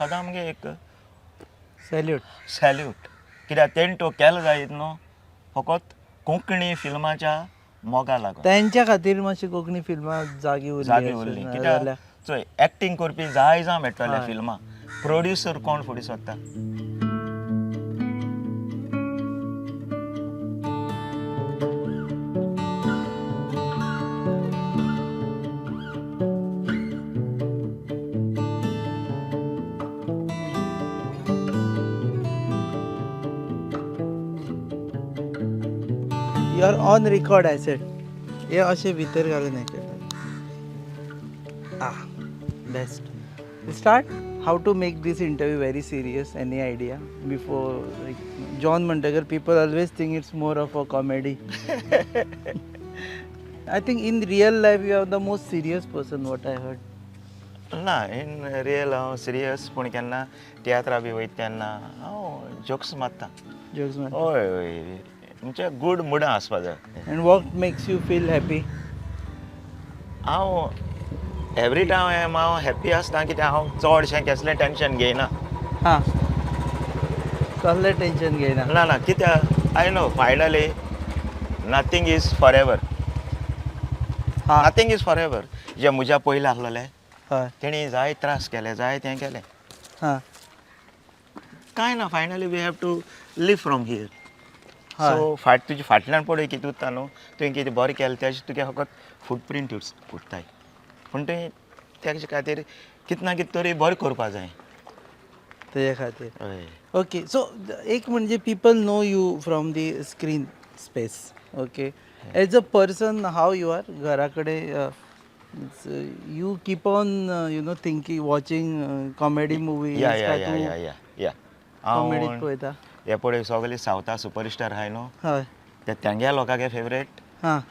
सदां मगे एक सॅल्यूट. सॅल्यूट, कित्याक तेणी तो केलो जायत न्हू फकत कोंकणी फिल्माच्या मोगा लागून. तेंच्या खातीर मातशी कोंकणी फिल्मां जागी उरली. जागी अशें उरली. ना कित्याक जाल्यार चोय, एक्टींग करपी जाय जावं मेळटले फिल्मां, प्रोड्युसर कोण फुडें सोदता? You are on record. I said हे अशें भितर घालून हें करता. Ah, best start. How to make this interview very serious? Any idea before? Like John म्हणटकर people always think it's more of a comedy. I think in real life you are the most serious person what I heard. ना, in real हांव serious, पूण केन्ना तियात्रा बी वयता तेन्ना हांव jokes मारता. Jokes मारता. हय हय, म्हणजे गूड मुडां आसपा जाय. And what makes you feel happy? हांव एवरी टायम हांव हॅप्पी आसता, कित्याक हांव चडशें कसलें टेंशन घेयना. हां, कसलें टेंशन घेयना. ना ना, कित्याक I know finally nothing is forever. Nothing is forever. जे म्हज्या पयलीं आसलेले तेणी जाय त्रास केले, जाय तें केलें. कांय ना, finally we have to leave from here. So फाट तुजे फाटल्यान पळय कितें उरता न्हू, तुवें कितें बरें केलें तेजें तुगे फकत फुटप्रिंट उरताय, पूण तुवें तेजे खातीर कितें ना कितें तरी बरें करपा जाय. तेजे खातीर. हय. ओके, सो एक म्हणजे people know you from the screen space. Okay, as a person how you are? घरा कडेन you keep on thinking, watching comedy movies? या या या या या या कॉमेडीत हांव पळयता. हे पळय सगळे सावथा सुपरस्टार आहाय न्हू, ते तेंगे लोकांगे फेवरेट,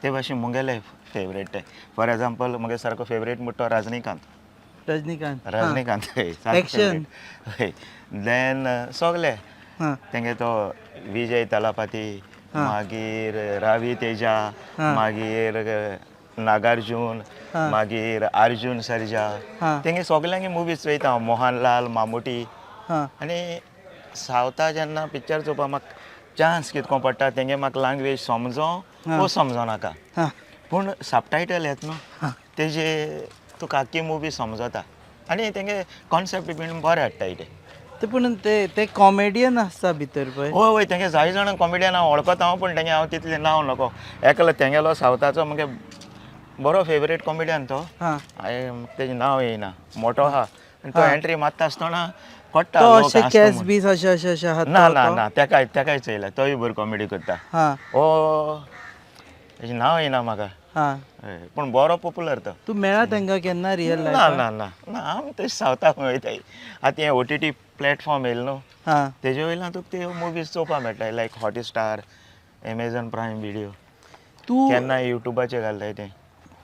ते भाशेन मुगेले फेवरेट ते. फॉर एग्जाम्पल, मुगे सारको फेवरेट म्हणटा तो रजनीकांत. रजनीकांत. रजनीकांत, हय, सारको Action. Favourite. हय, देन सगळे तेंगे तो विजय तलापती, मागीर रावी तेजा, मागीर नागार्जून, मागीर अर्जून सर्जा, तेंगे सगल्यांगे मुवीज चोयता हांव, मोहनलाल, मामुटी. आनी सावथा जेन्ना पिक्चर चोवपाक म्हाका चान्स कितको पडटा, तेंगे म्हाका लँग्वेज समजो वो समजो नाका, पूण सबटायटल येत न्हू तेजे, तुका आख्खी मुवी समजता आनी तेंगे कॉन्सेप्ट बीन बरें हाडटाय ते. ते पूण ते ते कॉमेडियन आसता भितर पळय. हय हय, तेंगे जाय जाणां कॉमेडियन हांव वळखता हांव, पूण तेंगे हांव तितलें नांव नको. एकलो तेंगेलो सावथाचो मुगे बरो फेवरेट कॉमेडियन तो, हांवें तेजें नांव येयना, मोटो आहा आनी तो एंट्री मारता आसतना कळटा तो लोक अशे हांसता केस म्हूण. बीस अशे अशे अशे आहा ना तो- ना तो? ना, तेकाय चोयला, तोय बरी कॉमेडी करता. ओ, तेजें नांव येयना म्हाका. हय, पूण बरो पोपुलर तो. तूं मेळ्ळा तांकां केन्ना रियल ना. लायफान? ना ना ना, आमी तशें सावथाक वयताय. आतां हें ओटीटी प्लॅटफॉर्म येयलें न्हू, तेजे वयल्यान तुका त्यो मुवीज चोवपाक मेळटा, लायक हॉटस्टार, एमेझॉन प्रायम विडियो. तूं केन्ना युट्यूबाचेर घालताय तें.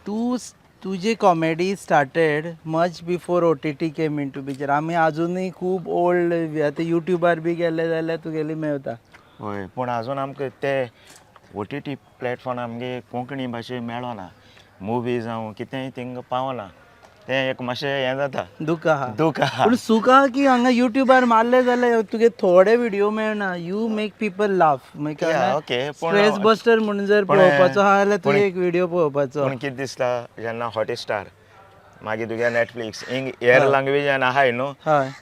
तूं तुजी comedy started much before OTT came into picture. आमी अजुनूय खूब ओल्ड, आतां युट्यूबार बी गेले जाल्यार तुगेली मेवता. हय, पूण आजून आमकां ते ओटीटी प्लॅटफॉर्म आमगे कोंकणी भाशे मेळना, मुवी जावं कितेंय थिंगा पावना, तें एक मातशें हें जाता. दुःख आहा. दूख आहा. पूण सूख आहा की हांगा युट्यूबार मारले जाल्यार तुगे थोडे व्हिडिओ मेळना, you make people laugh. Yeah, okay, पूण- स्ट्रेस बस्टर म्हणून जर पळोवपाचो आहा जाल्यार तुवें एक व्हिडिओ पळोवपाचो. पूण कितें दिसता, जेन्ना हॉटस्टार, मागीर तुगे नेटफ्लिक्स हिंग हेर लँग्वेजान आहाय न्हू,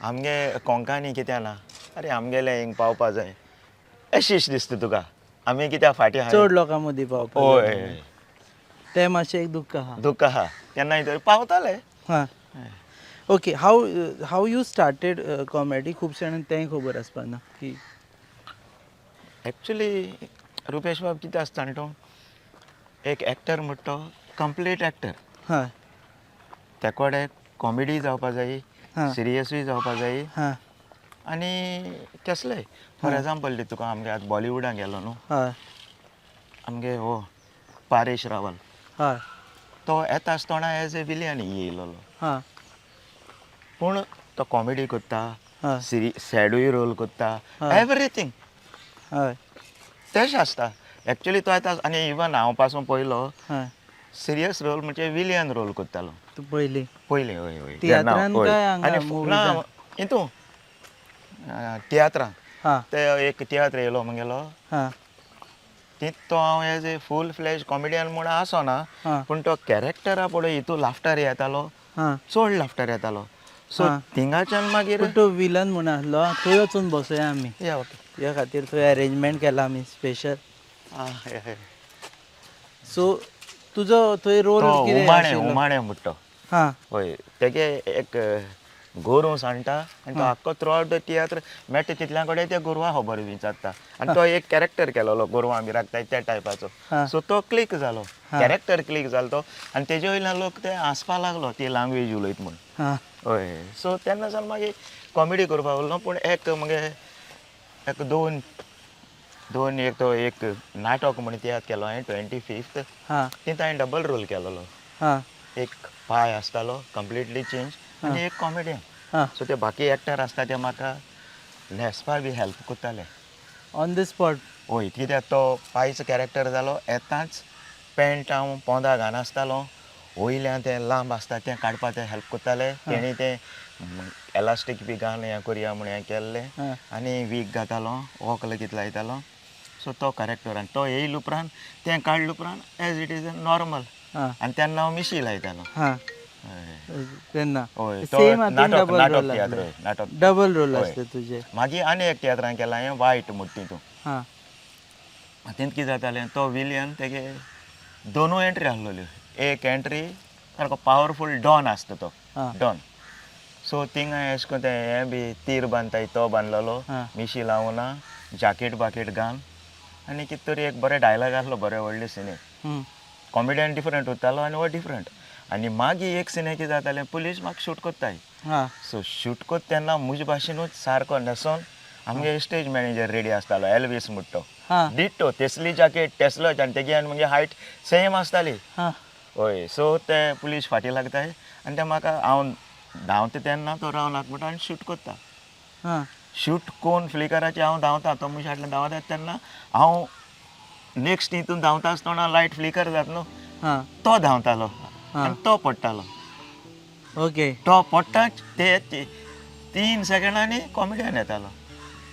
आमगे कोंकणी कित्याक ना? अरे, आमगेलें हिंग पावपा जाय अशीश दिसता तुका, आमी कित्याक फाटीं आहाय? चड लोकां मदीं पावपाक. हय. तें मातशें एक दुख्ख आहा. दुख्ख आहा, केन्नाय तरी पावताले. हां, okay, how you started comedy? खूब जाणांक तेंय खबर आसपा ना की एक्चुली रुपेश बाब, कितें आसता जाणा तूं, एक एक्टर म्हणटा तो कंप्लीट एक्टर. ते कडेन कॉमेडी जावपा जाय, सिरियसूय जावपा जाय आनी कसलेय. फॉर एग्जाम्पल दी तुका, आमगे आतां बॉलिवुडान गेलो न्हू, आमगे हो पारेश रावल, तो येता आसतना एज ए विलियन येयलेलो, पूण तो कॉमेडी करता, सॅडूय रोल करता, एवरीथींग. तेश आसता एक्चुली तो येता आनी इवन हांव पासून पयलो सिरियस रोल म्हणजे विलियन रोल करतालो. तूं पयलीं पयलीं, हय हय. तियात्रान जेन्ना, हय. काय हांगा आनी ना, movies? हितू तियात्रान. हां. ते एक तियात्र येयलो मुगेलो, ती तो हांव as a full fledge comedian म्हूण आसना, पूण तो कॅरेक्टरा पळय हितू लाफ्टर येतालो, चड लाफ्टर येतालो. सो थिंगाच्यान मागीर पूण तो विलन म्हूण आसलो, थंय वचून बसोया आमी. या, ओके. तुज्या खातीर थंय अरेंजमेंट केला आमी स्पेशल. आं, या, या. सो तुजो थंय रोल तो कितें उमाणे आशिल्लो? उमाणे म्हणटा तो. हय, तेगे एक गोरूं सांडटा आनी तो आख्खो थ्रू आवट the तियात्र मेळटा तितल्या कडेन त्या गोरवां खबर विचारता आनी तो एक कॅरेक्टर केलोलो, गोरवां बी राखताय त्या टायपाचो. सो तो क्लीक जालो, कॅरेक्टर क्लीक जालो तो, आनी तेजे वयल्यान लोक ते हांसपा लागलो ती लँग्वेज उलयत म्हूण. हय, सो तेन्ना सावन मागीर कॉमेडी करपाक लागलो. पूण एक मगे एक दोन दोन एक तो एक नाटक म्हण तियात्र केलो हांवें 25th, तितूंत हांवें डबल रोल केलोलो. एक पाय आसतालो कंप्लिटली चेंज आनी एक कॉमेडियन. सो ते बाकी एक्टर आसता ते म्हाका न्हेसपा बी हेल्प करताले. On the spot? हय, कित्याक तो पायचो कॅरेक्टर जालो येताच पॅन्ट हांव पोंदा घालनासतालो, वयल्यान तें लांब आसता तें काडपा ते हेल्प करताले. तेणी तें एलास्टीक बी घालून हें करया म्हूण हें केल्लें, आनी वीक घातालो, वोकल कितें लायतालो. सो तो कॅरेक्टर आनी तो येयले उपरांत तें काडले उपरांत as it is normal. आनी तेन्ना हांव मिशी लायतालो. हय. तेन्ना हय, तो सेम हातून नाटक डबल नाटक रोल तियात्र, आसले. हय, नाटक. डबल रोल हय. आसले तुजे. मागीर आनी एक तियात्रान केला हांवें वायट म्हूण तितून. तितून कितें जातालें, तो विलियन तेगे दोनूय एंट्री आसलेल्यो. एक एंट्री सारको पावरफूल डॉन आसता तो, डॉन. सो थिंगा एशें कोन्न तें हें बी तीर बांदताय तो बांदलेलो, मिशी लावना, जाकेट बाकेट घालून, आनी कितें तरी एक बरें डायलॉग आसलो, बरें व्हडलें सिने. कॉमेडियन डिफरंट उरतालो आनी हो डिफरंट. आनी मागीर एक सिने कितें जातालें, पुलीस म्हाका शूट कोत्ताय. सो शूट कोत्ता तेन्ना म्हजे भाशेनूच सारको न्हेसोन आमगे स्टेज मॅनेजर रेडी आसतालो, एल्वीस म्हणटा तो. डिट्टो तेसली जाकेट तेसलोच, आनी तेगे आनी मुगे हायट सेम आसताली. हय, सो ते पुलीस फाटीं लागताय आनी ते म्हाका हांव धांवता तेन्ना तो रावनाक म्हणटा आनी शूट कोत्ता. शूट कोन्न फ्लिकराचेर हांव धांवता, तो मनीस फाटल्यान धांवता तेन्ना हांव नेक्स्ट हितून धांवता आसतना लायट फ्लिकर जाता न्हू, तो धांवतालो आनी तो पडटालो. तो पडटाच ते 3 सेकंडांनी कॉमेडियन येतालो.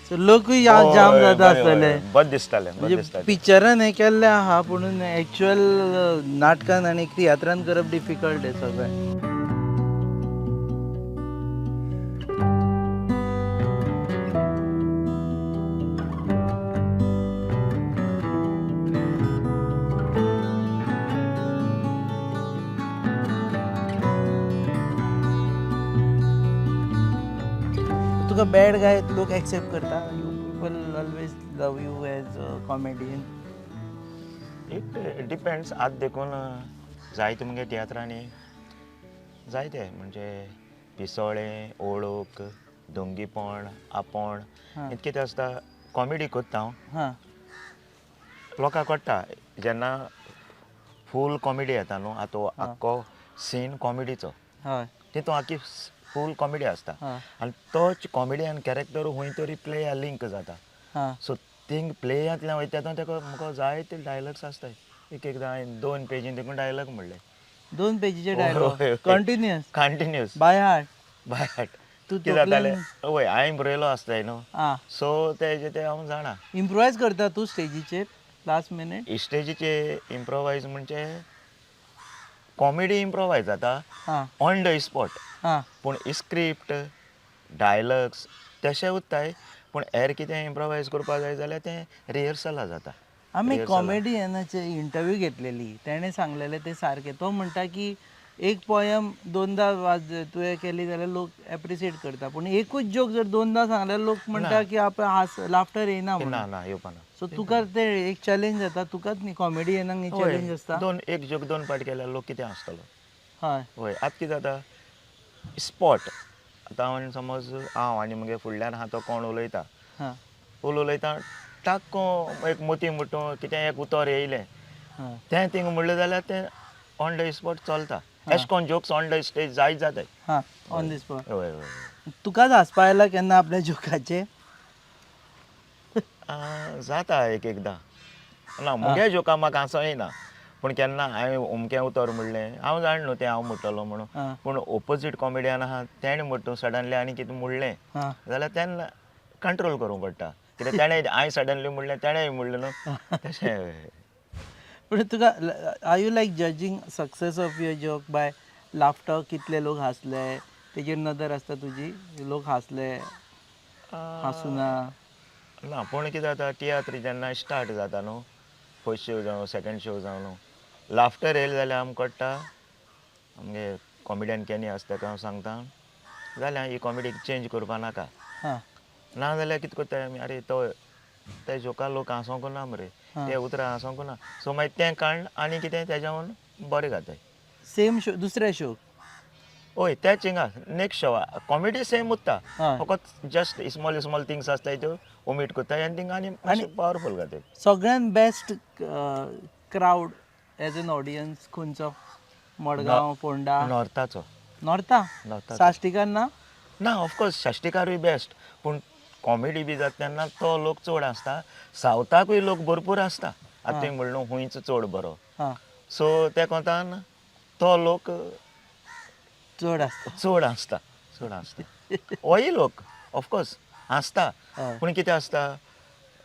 सो लोकूय जाम जाता आसतले. बरें दिसतालें, बरें म्हणजे दिसतालें. पिक्चरान हें केल्लें आहा, पुणून एक्चुअल नाटकान आनी तियात्रान करप डिफिकल्ट हें सगळें. तुका बॅड गाय लोक एक्सेप्ट करता? You people always love you as a comedian? It depends. आतां देखून जायते मुगे तियात्रांनी जायते म्हणजे पिसोळें, ओळख, दोंगीपण, आपोण, इतकें कितें आसता. कॉमेडी करता हांव, लोकांक कळटा जेन्ना फूल कॉमेडी येता न्हू. आतां आख्खो सीन कॉमेडीचो, तितून आख्खी फूल कॉमेडी आसता आनी तोच कॉमेडियन कॅरेक्टर खंय तरी प्लेया लिंक जाता. सो थिंग प्लेयांतल्यान वयता तेन्ना ताका म्हाका जायते डायलॉग्स आसताय. एक एकदां हांवें 2 पेजीन देखून डायलॉग म्हणले. 2 पेजीचे dialogue continuous? Continuous. By heart? By heart. तूं कितें जातालें, वय हांवें बरयलो आसताय न्हू, सो तेजे ते हांव जाणा. इम्प्रोवायज करता तूं स्टेजीचेर लास्ट मिनीट? स्टेजीचे इम्प्रोवायज म्हणजे कॉमेडी इम्प्रोवायज जाता ऑन the spot, पूण स्क्रिप्ट डायलॉग्स तशें उत्ताय. पूण हेर कितें इम्प्रोवायज करपाक जाय जाल्यार तें रिहर्सला जाता. आमी कॉमेडियनाचे इंटरव्यू घेतलेली, तेणें सांगलेलें तें सारकें. तो म्हणटा की एक पोयम दोनदा वाज तुवें केली जाल्यार लोक एप्रिशिएट करता, पूण एकूच जोक जर दोनदा सांगल्यार लोक म्हणटा की आप हास लाफ्टर येयना म्हणून. ना ना, येवपाना. सो तुका ते एक चॅलेंज जाता, तुकाच न्ही कॉमेडियनाक ही चॅलेंज आसता. दोन एक जोक 2 पाट केल्यार लोक कितें हांसतलो. हय, आतां कितें जाता स्पॉट. आतां हांव समज हांव आनी मुगे फुडल्यान आहा तो कोण उलयता, उलयता टाक एक मोती मुट्टू कितें एक उतर येयलें, तें थिंग म्हणलें जाल्यार तें ऑन the spot चलता. एशें कोन्न जोक्स ऑन the stage जायत जाताय. On the spot. हय हय. तुकाच हांसपा आयला केन्ना आपल्या जोकाचेर? जाता एक एकदां. ना, मुगे जोका म्हाका हांसो येना, पूण केन्ना हांवें अमकें उतर म्हणलें, हांव जाण न्हू तें हांव म्हणटलो म्हणून. पूण ओपोजीट कॉमेडियन आहा, तेणें म्हणटा सडनली आनी कितें म्हणलें जाल्यार तेन्ना कंट्रोल करूंक पडटा, कित्याक तेणें हांवें सडनली म्हणलें, तेणेंय म्हणलें न्हू तशें. पूण तुका, are you like judging success of your joke by laughter? कितले लोक हांसले तेजेर नदर आसता तुजी? लोक हांसले, हांसुना? ना, पूण कितें जाता, तियात्र जेन्ना स्टार्ट जाता न्हू, फर्स्ट शो जावं, सेकंड शो जावं न्हू, लाफ्टर येयलें जाल्यार आमकां कळटा. आमगे कॉमेडियन केनी आसा ताका हांव सांगता, जाल्यार ही कॉमेडी चेंज करपा नाका. ना जाल्यार कितें करताय आमी, आरे तो ते जोका लोक हांसोंक ना मरे, ते उतरां हांसोंक ना, सो मागीर तें काडून आनी कितें तेज्याहून बरें घाताय. सेम शो दुसऱ्या शो? हय, तेच हिंगा नेक्स्ट शो कॉमेडी सेम उत्ता, फकत जस्ट स्मॉल स्मॉल थिंग्स आसताय त्यो ओमीट करताय आनी थिंगा आनी मातशें पावरफूल घाताय. सगळ्यात best crowd as an audience खंयचो? मडगांव, फोंडा? नॉर्थाचो. नॉर्था? नॉर्थाचो. साश्टीकार ना? ना, ऑफकोर्स साश्टीकारूय बेस्ट, पूण कॉमेडी बी जाता तेन्ना तो लोक चड आसता. सावथाकूय लोक भरपूर आसता. आतां तुवें म्हणलें न्हू हुंयच चड बरो, सो त्या कोंतान तो लोक चड आसता. चड आसता, चड आसता. होय लोक ऑफकोर्स आसता, पूण कितें आसता,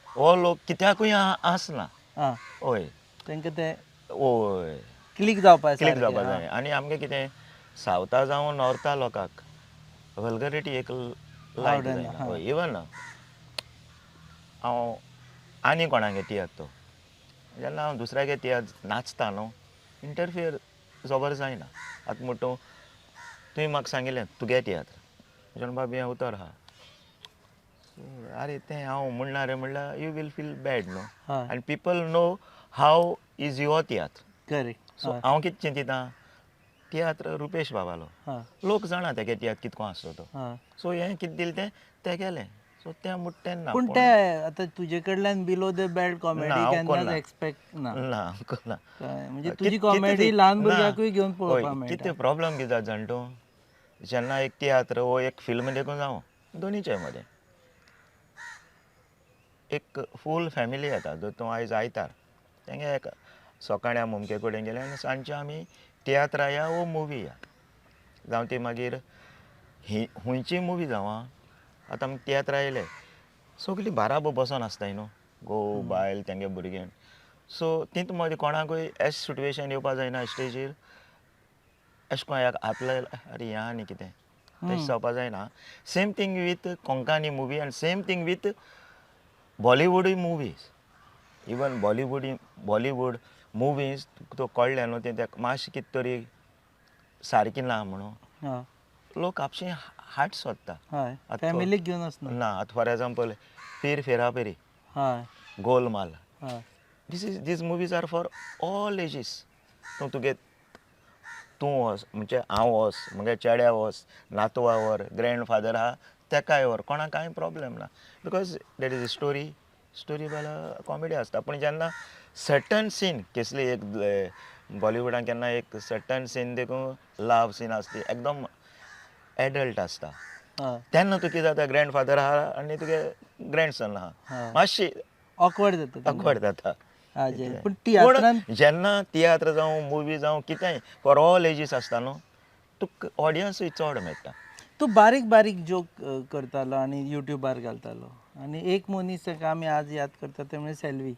हो लोक कित्याकूय आसना. हय. तांकां ते हय. क्लिक जावपा. क्लिक जावपा जाय. आनी आमगें कितें, सावथा जावं नॉर्था लोकांक वल्गरिटी एक लायक आवडना. जायना. हय, इवन हांव आनी कोणागे तियात्र तो जेन्ना हांव दुसऱ्यागे तियात्र नाचता न्हू, इंटरफियर जबर जायना. आतां म्हण तूं, तुवें म्हाका सांगिल्लें तुगे तियात्र जॉन बाब हें उतर आहा, आरे तें हांव म्हणना रे म्हणल्यार you will feel bad न्हू. आनी people know how is your tiatr. So हांव कितें चिंतिता, तियात्र रुपेश बाबालो, लोक जाणा तेगे तियात्र कितको आसलो तो. सो हें कितें दिलें तें तेगेलें, सो तें म्हणटा तेन्ना. पूण ते आतां तुजे कडल्यान बिलो the belt comedy ना, हांव केन्नाच करना. एक्सपेक्ट ना. ना, करना. कळ्ळें? म्हणजे तुजी कॉमेडी ल्हान भुरग्याकूय घेवन पळोवपाक मेळटा. कितें प्रॉब्लम कितें जाता जाण तूं, जेन्ना एक तियात्र वो एक फिल्म देखून जावं, दोनीचे मदें एक फूल फॅमिली येता. जर तूं आयज आयतार तेंगे एक सकाळीं आमी अमके कडेन गेले आनी सांजचे आमी तियात्रा या वो मुवी या जावं, ती मागीर ही खुंयची मुवी जावं आं. आतां आमी तियात्रा येयले, सगळीं बाराबर बसोन आसताय न्हू, घोव बायल तेंगे भुरगे. सो तितूंत मदीं कोणाकूय एश सिट्युएशन येवपा जायना. स्टेजीर एशें कोण हात लायलो, आरे हें आनी कितें, तशें जावपा जायना. Same thing with Konkani movie and same thing with बॉलिवूडूय movies. Even Bollywood movies तो कळ्ळें न्हू तें तेका मातशें कितें तरी सारकें ना म्हणून लोक आपशी हाट सोदता. आतां फॅमिलीक घेवन वचना. ना, आतां फॉर एग्जाम्पल फिर हेरा फेरी, Golmaal, this is these movies are for all ages. तूं तुगे तूं वच, म्हणजे हांव वच, म्हगे चेड्या वच, नातवा व्हर, ग्रँड फादर आहा तेकाय व्हर, कोणाक कांय प्रॉब्लम ना, because that is a story. Story Bala comedy आसता. पूण जेन्ना सर्टन सीन केसली एक बॉलिवुडान केन्ना एक सर्टन सीन देखून लव सीन आसता, एकदम एडल्ट आसता, तेन्ना तुका कितें जाता, ग्रँड फादर आहा आनी तुगे ग्रँड सन आहा, मातशी ऑकवर्ड जाता तांकां. ऑकवर्ड जाता. हाजेर. पूण पूण तियात्रान जेन्ना तियात्र जावं मुवी जावं कितेंय फॉर ऑल एजीस आसता न्हू, तुका ऑडियन्सूय चड मेळटा. तूं बारीक बारीक जोक करतालो आनी युट्यूबार घालतालो आनी एक मनीस ताका आमी आज याद करता ते म्हणजे सेल्वी.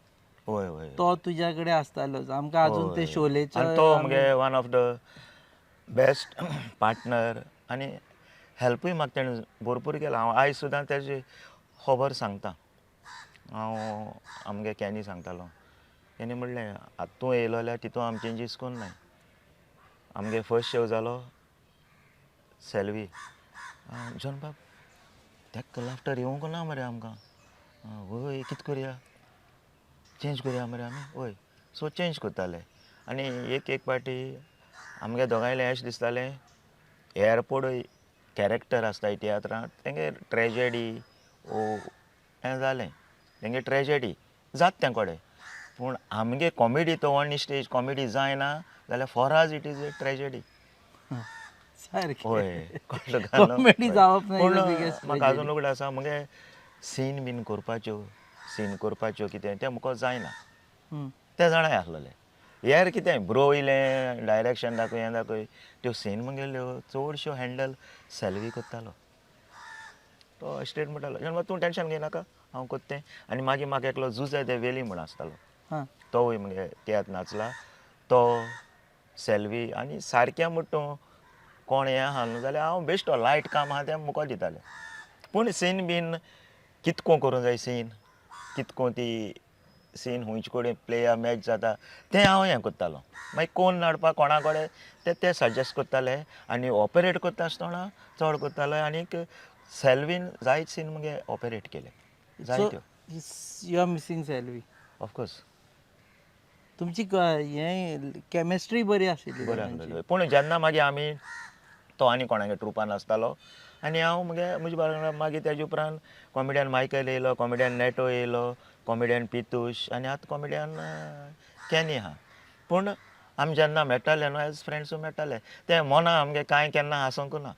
हय हय तो तुज्या कडेन आसतालोच. आमकां अजून ते शोलेचे आनी तो मगे one of the best partner आनी हेल्पूय म्हाका तेणें भरपूर केला. हांव आयज सुद्दां तेजी खबर सांगता. हांव आमगे कॅनी सांगतालो, तेणी म्हणलें आतां तूं येयलो जाल्यार तितू आमी चेंजीस कोन्नाय. आमगे फर्स्ट शो जालो सेल्वी, जॉन बाब तेका लाफ्टर येवंक ना मरे आमकां. वय, कितें करया, चेंज करया मरे आमी? वय, सो चेंज करताले. आनी एक एक पाटी आमगे दोगांयलें अशें दिसतालें, एअरपोर्ट कॅरेक्टर आसता तियात्रांत तेंगे ट्रेजडी ओ हें जालें, तेंगे ट्रेजडी जाता तें कोडे, पूण आमगे कॉमेडी तो ऑन स्टेज कॉमेडी जायना जाल्यार for us it is a tragedy. सारकें. हय, कळ्ळें तुका न्हू? कॉमेडी जावप ना पूण is the biggest. म्हाका अजून उगडास आसा, मुगे सीन बीन करपाच्यो, सीन करपाच्यो कितें तें म्हाका जायना. ते जाणाय आसलेले. हेर कितें ब्रो येयलें डायरेक्शन दाखय, हें दाखय, त्यो सीन मुगेल्यो चडश्यो हँडल सेल्वी करतालो. तो स्ट्रेट म्हणटालो, जॉन तूं टेंशन घेयनाका, हांव कोत्ता तें. आनी मागीर म्हाका एकलो जुजे दे वेली म्हूण आसतालो, तोवूय मुगे तियात्र नाचला. तो सेल्वी आनी सारकें म्हणटा तूं कोण हें आहा न्हू जाल्यार हांव बेश्टो लायट काम आहा तें मुको दितालें. पूण सीन बीन कितको करूंक जाय, सीन कितको ती सीन खुंयचे कडेन प्लेया मॅच जाता तें हांव हें करतालो. मागीर कोण हाडपा कोणा कडेन ते ते सजेस्ट करताले आनी ऑपरेट करता आसतना चड करताले. आनीक सेल्वीन जायत सीन मुगे ऑपरेट केले जायत्यो. You are missing Selvi? Of course. तुमची हें केमिस्ट्री बरी आशिल्ली बरें दोगांची. आसलें. पूण जेन्ना मागीर आमी तो आनी कोणागे ट्रुपान आसतालो आनी हांव मुगे म्हजे बाराबर, मागीर तेजे उपरांत कॉमेडियन मायकल येयलो, कॉमेडियन नेटो येयलो, कॉमेडियन पितूश आनी आतां कॉमेडियन कॅनी आहा. पूण आमी जेन्ना मेळटाले न्हू एज फ्रेंड्सूय मेळटाले, तें मना आमगे कांय केन्ना आसूंक ना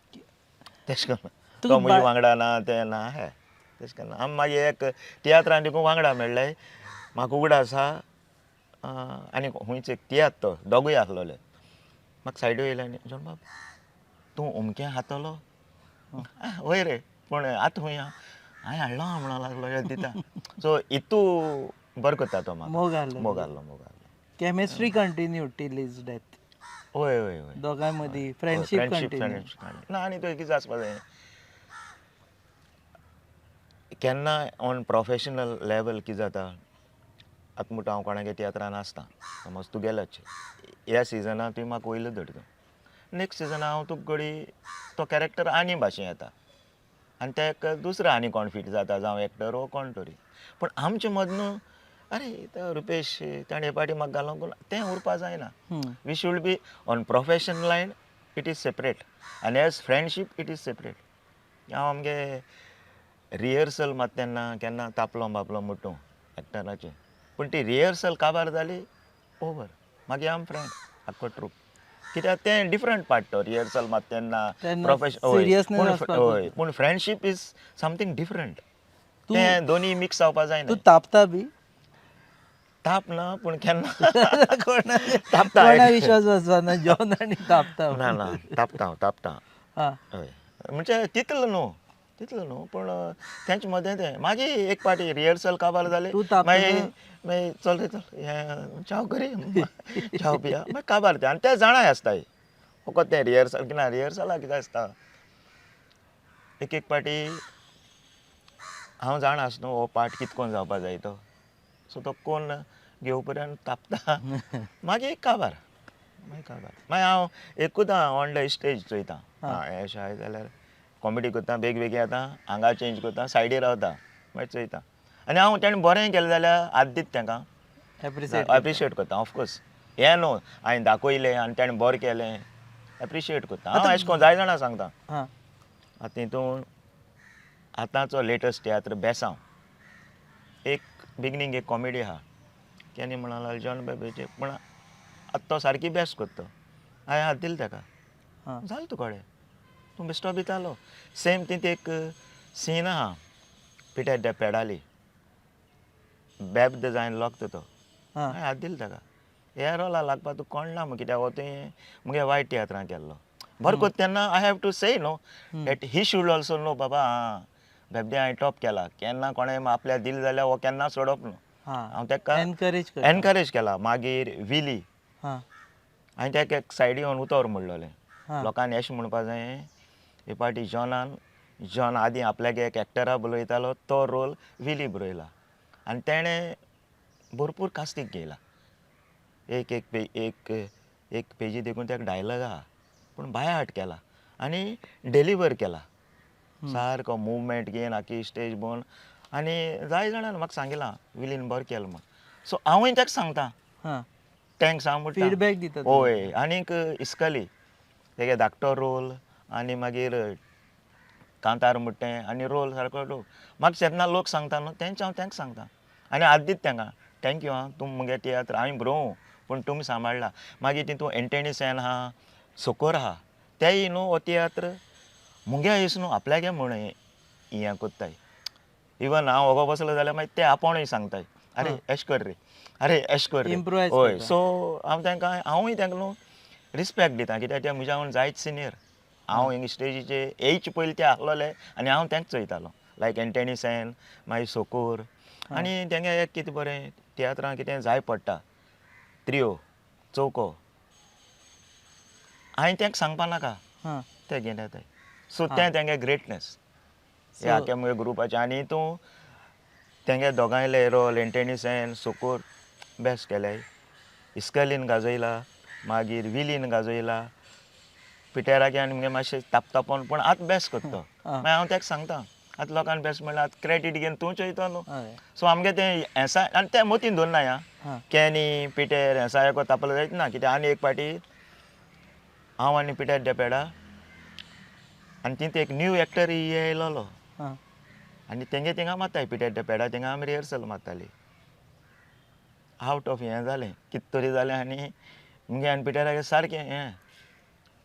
तेश करून तो म्हजे वांगडा ना तें ना हें तेश करून आमी मागीर एक तियात्रान देखून वांगडा मेळ्ळे. म्हाका उगडास आसा, आनी खुंयच एक तियात्र तो दोगूय आसलोले, म्हाका सायडू येयले आनी जॉन बाब तूं अमकें खातलो, वय रे, पूण आतां खूंय आहा, हांवें हाडलो आहा म्हणूंक लागलो, हे दिता. सो इतू बरो करता तो म्हाका. मोग आहलो. मोग आहलो, मोग आहलो. Chemistry continue till his death. हय हय हय. दोगांय मदीं फ्रेंडशीप फ्रेंडशीप कंटिन्यू. फ्रेंडशीप ना. आनी तुवें कितें आसपा जाय, केन्ना ऑन प्रोफेशनल लेवल कितें जाता, आतां म्हणटा हांव कोणागे तियात्रान आसता, समज तुगेलेच ह्या सिजनान तुवें म्हाका वयलो धरता, नेक्स्ट सिजनान हांव तुका घडये तो कॅरेक्टर आनी भाशेन येता आनी तेका दुसरो आनी कोण फीट जाता, जावं एक्टर वो कोण तरी. पूण आमचे मद न्हू, अरे तो रुपेश ताणें हे पाटी म्हाका घालोंक ना, तें उरपा जायना. We should be on professional line, it is separate, आनी as friendship it is separate. हांव आमगे रियर्सल मात तेन्ना केन्ना तापलो बापलो म्हणटू एक्टराचेर, पूण ती रियर्सल काबार जाली ओवर, मागीर आम फ्रेंड आख्खो ट्रूप. कित्याक तें डिफरंट पार्ट तो रियर्सल मात तेन्ना तेन्ना प्रोफेशन seriousness आसपाक. हय, पूण फ्रेंडशीप is something different, तें दोनी मिक्स जावपा जायना. तूं तापता बी? ताप ना, पूण केन्ना कोणा तापता. कोणा विश्वास बसना जॉन आनी तापता. ना ना, तापता हांव, तापता. हा. हय, म्हणजे तितलो न्हू, तितलो न्हू, पूण तेंचे मदें तें मागीर एक पाटी रियर्सल काबार जाली, तूं तापता? मागीर मागीर चल रे चल, हें च्याव करी, च्याव पिया, मागीर काबार तें. आनी ते जाणाय आसताय फकत तें रियर्सल की ना. रियर्सलाक कितें आसता, एक एक पाटी हांव जाणा आस न्हू हो पार्ट कितकोन जावपा जाय तो, सो तो कोण घेवं पर्यंत तापता, मागीर काबार, मागीर काबार. मागीर हांव एकूच ऑन the stage चोयता, आं अशें आसा जाल्यार कॉमेडी करता, बेग बेगीन येता, हांगा चेंज करता, सायडीर रावता, मागीर चोयता. आनी हांव तेणें बरें केलें जाल्यार हात दिता तेंकां. एप्रिसिएट. एप्रिशिएट करता ऑफकोर्स. हें न्हू हांवें दाखयलें आनी तेणें बरें केलें, एप्रिशिएट करता हांव. अशें करून जाय जाणां सांगता. आतां तितून आतांचो लेटस्ट तियात्र बेसांव, एक बिगनींग एक कॉमेडी आहा, केन्ना म्हणा लागलो जॉन बाबाचें, पूण आतां तो सारकी बेस्ट करता, हांवें हात दिलो तेका, जालें तुकडे तूं बेश्टो भितालो. सेम ती एक सीन आहा पिटर डे पेडाली बेब्द जायन लोकता तो, हांवें हात दिलो तेका, ह्या रोला लागपा तुका कोण ना मग, कित्याक हो तुवें मुगे वायट तियात्रां केल्लो बरें करता तेन्ना I have to say no that he should also know बाबा, आं बेबदे हांवें टॉप केला, केन्ना कोणें आपल्याक दिलें जाल्यार हो केन्ना सोडप न्हू. हांव तेका एनकरेज कर. एनकरेज केला. मागीर विली, हांवें तेका एक सायडी येवन उतर म्हणलोलें, लोकांनी अशें म्हणपा जाय हे पाटी जॉनान, जॉन आदीं आपल्याक एक एक्टरा बरयतालो तो रोल विली बरयला आनी तेणें भरपूर कास्तीक घेयला, एक एक पे एक एक पेजी देखून तेका डायलॉग आहा, पूण बाय हार्ट केला आनी डिलीवर केला सारको मुवमेंट घेवन आखी स्टेज भोवन. आनी जाय जाणांनी म्हाका सांगिलां विलीन बरें केलें म्हूण, सो हांवूय तेका सांगता thanks हांव म्हणटा. फीडबॅक दिता तुका. हय, आनीक इस्कली तेगे धाकटो रोल आनी मागीर कांतार म्हणटा तें आनी रोल सारको लोक म्हाका जेन्ना लोक सांगता न्हू तेंचे हांव तेंका सांगता आनी हात दिता तेंकां, thank you आं, तुमी मुगे तियात्र हांवें बरोवं पूण तुमी सांबाळ्ळा. मागीर तितून एंटनी सॅन आहा, सोकोर आहा, तेय न्हू हो तियात्र मुगे आयस न्हू आपल्यागे म्हूण हें कोत्ताय. इवन हांव ओगो बसलो जाल्यार मागीर ते आपोणूय सांगताय. अरे एश कर रे, अरे एश कर रे. Improvise. हय, सो हांव तांकां, हांवूय तांकां न्हू रिस्पेक्ट दिता, कित्याक ते म्हज्या जायत सिनियर. हांव हिंगा स्टेजीचे येयचे पयलीं ते आहलोले आनी हांव तांकां चोयतालो, लायक एंटनी सॅन, मागीर सोकोर. आनी तेंगे एक कितें बरें, तियात्रां कितें जाय पडटा, त्रियो चौको, हांवें तांकां सांगपा नाका, ते घेवन येताय. सो तें तेंगे ग्रेटनेस हे आख्या मुगे ग्रुपाचें. आनी तूं तेंगे दोगांयले रोल, एंटनी सॅन, सोकोर, बेस्ट केले. इस्कलीन गाजयला, मागीर विलीन गाजयला, पिटेराके आनी मुगे मातशें तापतापोन, पूण आतां बेस्ट करता तो. मागीर हांव ताका सांगता, आतां लोकांक बेस्ट म्हणल्यार आतां क्रेडीट घेवन तूं चोयतो न्हू. सो आमगे तें हेंसा आनी तें मतीन दवरना ह्या कॅनी पिटेर हेंसा एको तापलो जायत ना. कित्याक आनी एक पाटी हांव आनी पिटेर डेपेडा आनी थंय एक न्यू एक्टर येयलोलो आनी तेंगे थिंगा मारताय, पिटेर डेपेडा थिंगा आमी रिहर्सल मारताली. आवट ऑफ हें जालें, कित तरी जालें आनी मुगे आनी पिटेरागे सारकें हें,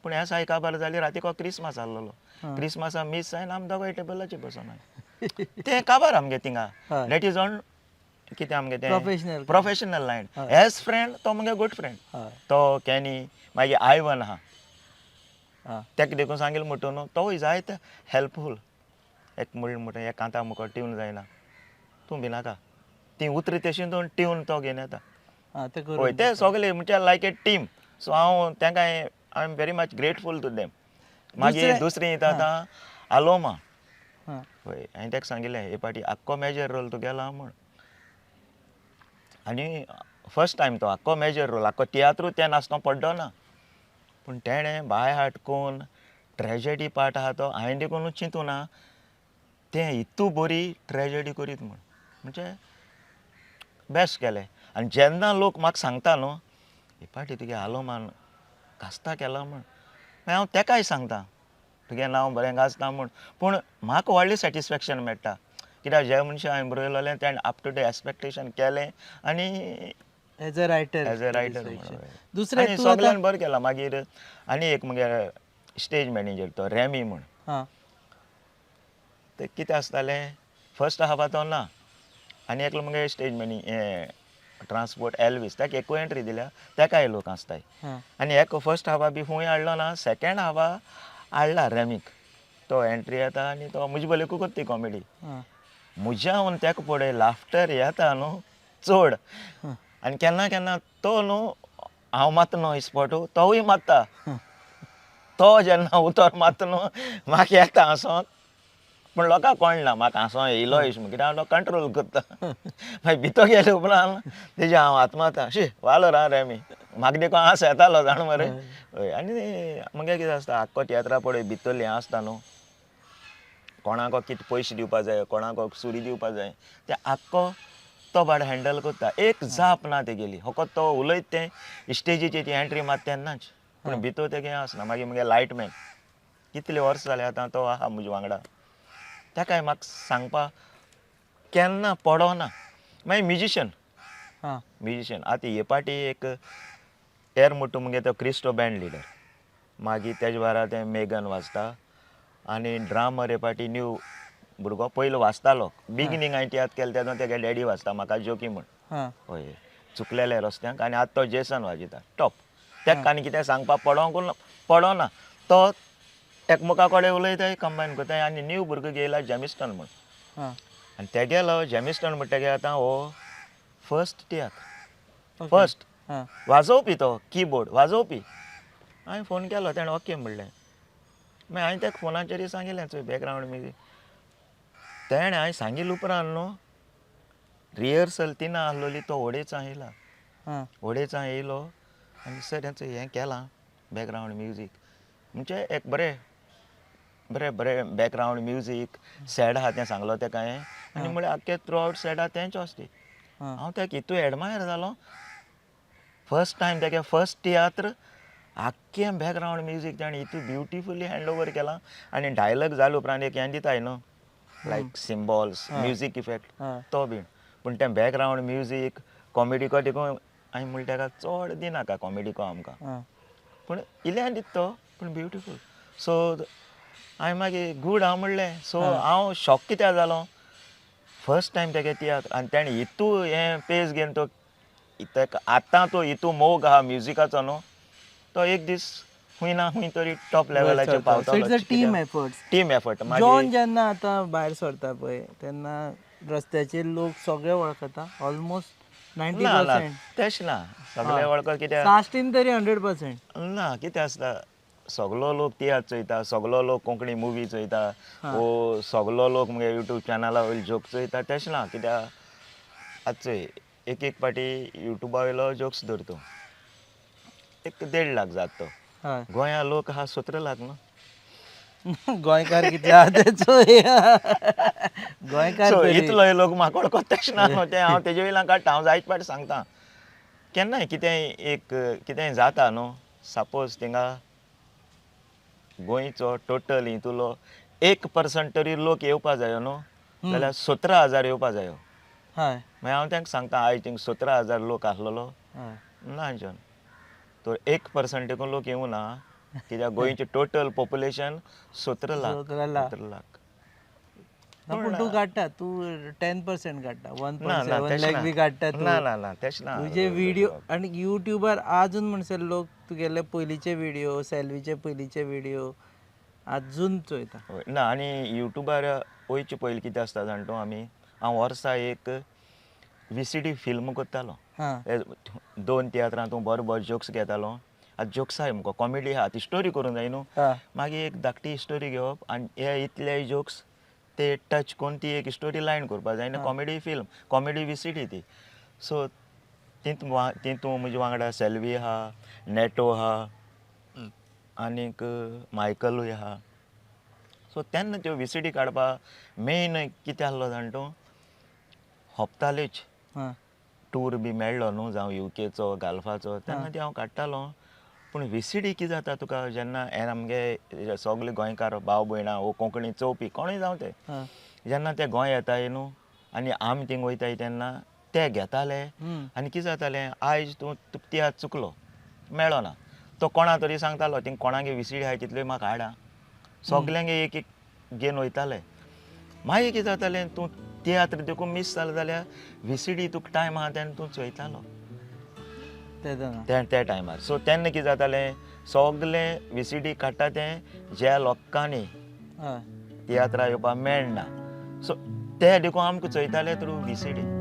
पूण हें साय काबार जाली. रातीको क्रिसमस आहलोलो, क्रिसमसा मीस जायन आमी दोगांय टेबलाचेर बसोन तें काबार आमगे थिंगा. That is on कितें आमगे तें Professional. Professional line. As friend तो मुगे गुड फ्रेंड तो कॅनी. मागीर आयवन आहा, ताका देखून सांगिल्लें म्हणटा न्हू, तोय जायत हेल्पफूल. एक म्हण म्हणटा, एक कांता मुखार ट्यून जायना, तूं भिनाका, तीं उतरां तशीं दोन ट्यून तो घेवन येता. ते हय, करून. ते सगळे म्हणजे लायक ए टीम. सो हांव तांकां, I am very much grateful to them. मागीर दुसरी येता आतां आलोमा. हय, हांवें ताका सांगिल्लें, हे पाटी आख्खो मेजर रोल तुगेलो म्हूण. आनी फर्स्ट टायम तो आख्खो मेजर रोल, आख्खो तियात्रूच तें नासतना पड्डो ना, पूण तेणें बाय हार्ट कोन्न ट्रेजडी पार्ट आहा तो हांवें देखून चिंतूं ना तें इतू बरी ट्रेजडी करीत म्हूण, म्हणजे बेस्ट केलें. आनी जेन्ना लोक म्हाका सांगता न्हू, हे पाटी तुगे आलोमान गाजता केला म्हूण, मागीर हांव तेकाय सांगता तुगें नांव बरें गाजता म्हूण. पूण म्हाका व्हडलें सॅटिस्फॅक्शन मेळटा, कित्याक जे मनशां हांवें बरयलेलें तेणें अप टू the expectation केलें आनी as a writer. As a writer. दुसरें आनी तूं आतां सगळ्यान बरें केलां. मागीर आनी एक मुगे स्टेज मॅनेजर तो रॅमी म्हूण. ते कितें आसतालें, फर्स्ट हाफा तो ना, आनी एकलो मुगे स्टेज मॅने हें ट्रांसपोर्ट एल्वीस, ताका एकूय एंट्री दिल्या, ताकाय लोक आसताय. आनी एक फर्स्ट हाफा बी खूंय हाडलो ना, सेकेंड हाफा हाडला रॅमीक, तो एंट्री येता आनी तो म्हजे भलेकू करता ती कॉमेडी. म्हज्या हून ताका पळय लाफ्टर येता न्हू चड. आनी केन्ना केन्ना तो न्हू हांव मारता न्हू स्पॉट, तोवूय मारता. तो जेन्ना उतर मारता न्हू, म्हाका येता हांसोंक, पूण लोकांक कोण ना म्हाका हांसोंक येयलो अशें म्हूण, कित्याक हांव तो कंट्रोल करता. मागीर भितर गेले उपरांत तेजे हांव हात मारता, शी वालोर आं रेमी, म्हाका देखून हांस येतालो जाण मरे. हय, आनी मुगे कितें आसता, आख्खो तियात्रा पळय भितरलें हें आसता न्हू, कोणाक कितें पयशे दिवपा जाय, कोणाक सुरी दिवपा जाय, तें आख्खो तो बाड हँडल करता. एक जाप ना तेगेली, फकत तो उलयत तें स्टेजीचेर ती एंट्री मारता तेन्नाच, पूण भितर तेगे आसना. मागीर मुगे लायटमॅन कितले वर्स जाले आतां तो आहा म्हजे वांगडा, ताकाय म्हाका सांगपा केन्ना पडना. मागीर म्युजिशन, म्युजिशन आतां हे पाटी एक एर म्हणटा मुगे तो क्रिस्टो बँड लिडर, मागीर तेजे बारा तें मेगन वाजता आनी ड्रामर हे पाटी न्यू भुरगो, पयलो वाजतालो बिगिनींग हांवें तियात्र केले तेन्ना तेगे डॅडी वाजता म्हाका जोकी म्हूण. हय, चुकलेले रस्त्यांक. आनी आतां तो जेसन वाजयता टॉप. ताका आनी कितें सांगपाक पडोंक पडना, तो एकमेका कडेन उलयताय, कंबायन करताय. आनी न्यू भुरगो घेयला जेमिस्टन म्हूण. आनी तेगेलो जेमिस्टन म्हणटगीर आतां हो फर्स्ट तियात्र, फर्स्ट वाजोवपी तो किबोर्ड वाजोवपी. हांवें फोन केलो, तेणें ओके म्हणलें. मागीर हांवें ताका फोनाचेर सांगिल्लें, चोय बॅकग्रावंड म्युजीक. तेणें हांवें सांगिल्लें उपरांत न्हू रिहर्सल तिना आहलोली, तो ओडेचां येयला. ओडेचां येयलो आनी सर हें हें केलां बॅकग्रावंड म्युजीक, म्हणजे एक बरें बरें बरें बॅकग्रावंड म्युजीक सॅड आहा तें सांगलो तेका हांवें. आनी म्हळ्यार आख्खे थ्रू आवट सॅड आहा तेंच आसती. हांव तेका इतू एडमायर जालो, फर्स्ट टायम तेगे फर्स्ट तियात्र आख्खें बॅकग्रावंड म्युजीक ताणें इतू ब्युटिफुली हँड ओवर केलां. आनी डायलॉग जाले उपरांत एक हें दिताय न्हू, लायक सिम्बॉल्स, म्युजीक इफेक्ट, तो बीन, पूण तें बॅकग्रावंड म्युजीक कॉमेडीको देखून हांवें म्हणलें तेका चड दिनाका कॉमेडीको आमकां, पूण इल्ल्यान दिता तो, पूण ब्युटिफूल. सो हांवें मागीर गूड हांव म्हणलें. सो हांव शॉक कित्याक जालो, फर्स्ट टायम तेगे तियात्र आनी तेणें हितू हें पेज घेवन तो तेका आतां तो हितू मोग आहा म्युजिकाचो न्हू, तो एक दीस खूंय ना खूंय तरी टॉप लेवलाचेर So it's a team पावतलो. Effort. Team effort. John मागीर जेन्ना आतां भायर सरता पळय तेन्ना रस्त्याचेर लोक सगळे वळखता, ऑलमोस्ट नायन्टी ना ना पर्संट. तेश ना सगळे वळखत कित्याक साश्टीन तरी 100%. ना, कितें आसता, सगलो लोक तियात्र चोयता, सगलो लोक कोंकणी मुवी चोयता वो सगलो लोक मुगे यूट्यूब चॅनला वयले जोक चोयता, तेश ना. कित्याक आतां चोय, एक एक पाटी युट्यूबा वयलो जोक्स धरतो 1-1.5 लाख जाता तो. हय. गोंया लोक आहा 17 लाख न्हू. गोंयकार कितले आहा ते चोय, गोंयकार सो तरी. इतलो लोक म्हाका वळखत तेश ना न्हू. तें हांव तेजे वयल्यान काडटा. हांव जायते फावटी सांगता, केन्नाय कितेंय एक कितेंय जाता न्हू, सपोज थिंगा गोंयचो टोटल हितूलो 1% तरी लोक येवपा जायो न्हू, जाल्यार 17,000 येवपा जायो. मागीर हांव तांकां सांगता, आयज थिंग 17,000 लोक आसलेलो ना जन तर 1% देखून लोक येवना ना, कित्याक गोंयचें टोटल पॉप्युलेशन 17 लाख. 17 लाख. 17 लाख. ना, पूण तूं काडटा, तूं 10% काडटा, वन ना पॉयंट ना सेवन तेश लॅक ना. बी काडटा तूं. ना ना ना, तेश ना. तुजे व्हिडिओ आनी युट्यूबार आजून म्हणसर लोक तुगेले पयलींचे व्हिडिओ, सेल्वीचे पयलींचे व्हिडिओ आजून चोयता. हय, ना आनी युट्यूबार वयचे पयलीं कितें आसता जाण तूं, आमी हांव वर्सा एक VCD film करतालो. हे दोन तियात्रां तूं बरो बरो जोक्स घेतालो. आतां जोक्स आहाय मुगो, कॉमेडी आहा, ती स्टोरी करूंक जाय न्हू. मागीर एक धाकटी स्टोरी घेवप आनी हे इतले जोक्स ते टच करून ती एक स्टोरी लायन करपाक जाय आनी कॉमेडी फिल्म, कॉमेडी VCD ती. सो तितू म्हजे वांगडा सेल्वी आहा, नेटो आहा, आनीक मायकलूय आहा. सो तेन्ना त्यो VCD काडपा मेन कितें आसलो जाण तूं, हप्तालेच टूर बी मेळ्ळो न्हू, जावं युकेचो गाल्फाचो, तेन्ना ती हांव काडटालो. पूण VCD कितें जाता तुका, जेन्ना हे आमगे सगले गोंयकार भाव भयणां वो कोंकणी चोवपी कोणूय जावं ते, जेन्ना ते गोंय येताय न्हू आनी आमी थिंग वयताय तेन्ना ते घेताले. आनी कितें जातालें, आयज तूं तुका तियात्र चुकलो, मेळ्ळो ना, तो कोणा तरी सांगतालो, थिंग कोणागे VCD आहाय तितल्यो म्हाका हाडा, सगल्यांगे एक एक घेवन वयताले. मागीर कितें जातालें, तूं तियात्र देखून मीस जालो जाल्यार VCD तुका टायम आहा तेन्ना तूं चोयतालो. तेन्ना ते त्या टायमार. सो तेन्ना कितें जातालें, सगलें VCD काडटा तें ज्या लोकांनी तियात्रा येवपाक मेळना, सो ते देखून आमकां चोयताले थ्रू VCD.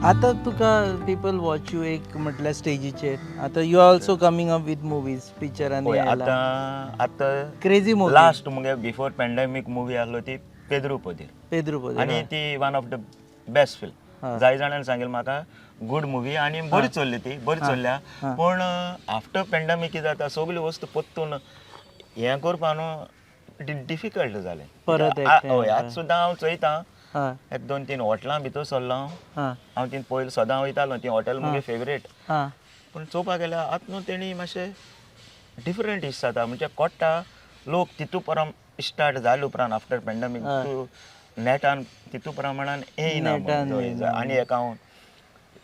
आतां तुका पिपल वॉच you एक म्हटल्यार स्टेजीचेर, आतां you are also coming up with movies, पिक्चरांनी पळय आयला. आतां आतां क्रेजी मुवी. लास्ट मुगे बिफोर पेंडेमीक मुवी आसलो ती पेद्रू पदीर. पेद्रू पदीर. आनी ती one of the best film. जाय जाणांनी सांगिल्लें म्हाका गूड मुवी आनी बरी चल्ली, ती बरी चल्ल्या. पूण आफ्टर पेंडेमीक कितें जाता, सगल्यो वस्तू परतून हें करपा न्हू डिफिकल्ट जालें. परत हय, आतां सुद्दां हांव चोयता, एक दोन तीन हॉटेलां भितर सरलो हांव. हांव ती पयलीं सदां वयतालो, ती हॉटेल मुगे फेवरेट. पूण चोवपाक गेल्यार आतां न्हू तेणी मातशें डिफरंट इश जाता, म्हणजे कोट्टा लोक तितू परम स्टार्ट जाले उपरांत आफ्टर पेंडेमीक तूं नेटान तितू प्रमाणान येयना. नेटान. आनी एक हांव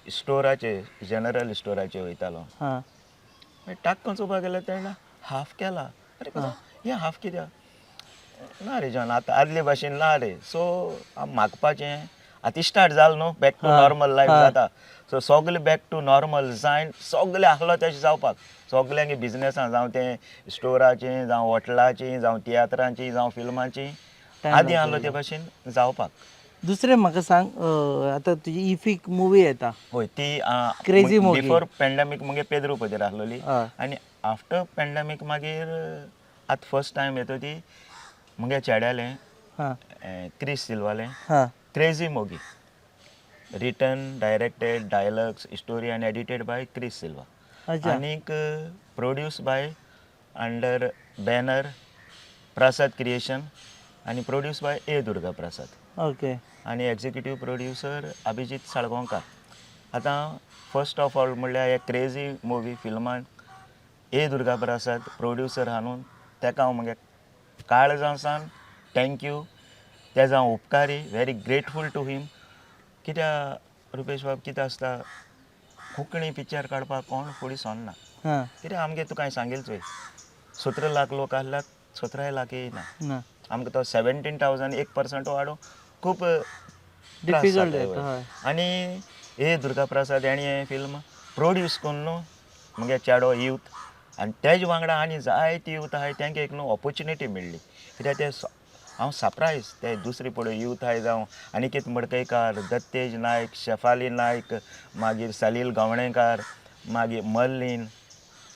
स्टोराचे, जनरल स्टोराचे वयतालो, मागीर टाक्क चोवपाक गेल्यार तेणें हाफ केला. आरे, हें हाफ कित्याक ना रे जॉन, आतां आदले भाशेन ना रे. सो मागपाचें आतां स्टार्ट जालें न्हू, बॅक टू नॉर्मल लायफ जाता. सो सगलें बॅक टू नॉर्मल जायन सगलें आसलो तशें जावपाक, सगल्यांगे बिजनेसां, जावं तें स्टोराचें, जावं हॉटेलाचीं, जावं तियात्रांची, जावं फिल्माची, आदी आसलो ते भाशेन जावपाक. दुसरें म्हाका सांग, आतां तुजी इफीक मुवी येता. हय, ती Crazy movie. Before pandemic मुगे पेद्रू पदीर आसलोली आनी आफ्टर पेंडेमीक मागीर आतां फर्स्ट टायम येता ती मुगे चेड्यालें, क्रिस सिल्वालें क्रेजी मोगी, written, directed, dialogues, story आनी एडिटेड बाय क्रिस सिल्वा. आनीक produce by under banner Prasad creation आनी प्रोड्यूस बाय ए दुर्गा प्रसाद. आनी एक्झिक्युटीव प्रोड्युसर अभिजीत साळगांवकार. आतां फर्स्ट ऑफ ऑल म्हणल्यार हे क्रेजी मुवी फिल्मान ए दुर्गा प्रसाद प्रोड्युसर आहा न्हू, तेका हांव म्हगे काळजां सावन thank you. तेजो हांव उपकारी, व्हेरी ग्रेटफूल टू हिम. कित्याक रुपेश बाब, कितें आसता, कोंकणी पिक्चर काडपाक कोण फुडें सरना. कित्याक आमगे तुका हांवें सांगिल्लें चोय, 17 लाख लोक आहल्यार 17 लाख येयना. ना. आमकां तो 17,000 1% वाडोवंक खूब त्रास डिफिकल्ट जाता, जाता. हय. आनी ए दुर्गा प्रसाद हेणी हें फिल्म प्रोड्यूस करून न्हू मुगे चेडो यूथ आनी तेज वांगडा आनी जायती यूथ आहाय, तेंकां एक न्हू ऑपोर्चुनिटी मेळ्ळी. कित्याक ते हांव सरप्रायज, ते दुसरी पळय यूथ आहाय, जावं अनिकेत मडकयकार, दत्तेज नायक, शेफाली नायक, मागीर सलील गावणेकार, मागीर मर्लीन,